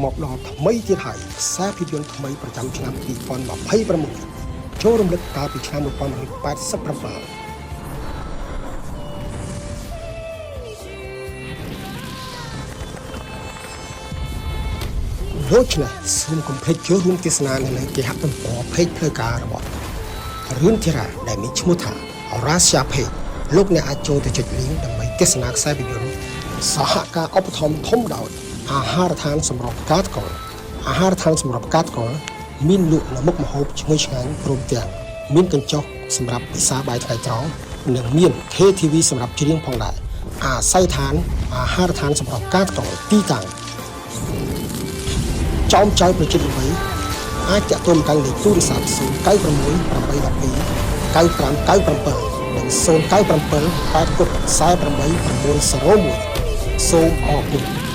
មកដល់ថ្មីទៀតហើយខ្សែភាពយន្តថ្មីប្រចាំឆ្នាំ2026ចូលរំលឹកកាលពីឆ្នាំ1987ដូច្នេះសូមកុំភ្លេចចូលរួមទស្សនានៅលើគេហទំព័រ page ផ្លូវការរបស់រឿនធីរ៉ាដែលមានឈ្មោះថា Rasha Page លោកអ្នកអាចចូលទៅចុច link ដើម្បីទស្សនាខ្សែភាពយន្តសហការឧបត្ថម្ភធំដោយអាហារដ្ឋានសម្រាប់ការកលអាហារដ្ឋានសម្រាប់ការកលមានលក់នៅមុខម្ហូបឈ្ងុយឆ្ងាញ់ព្រមទាំងមានកញ្ចុះសម្រាប់ពិសាបាយថ្ងៃត្រង់និងមាន KTV សម្រាប់ច្រៀងផងដែរអាស័យដ្ឋានអាហារដ្ឋានសម្រាប់ការកលទីតាំង ចោមចៅប្រជាល្បីអាចតាក់ទងមកកាន់លេខទូរស័ព្ទ096 812 9597និង097 8 48 901សូមអរគុណ។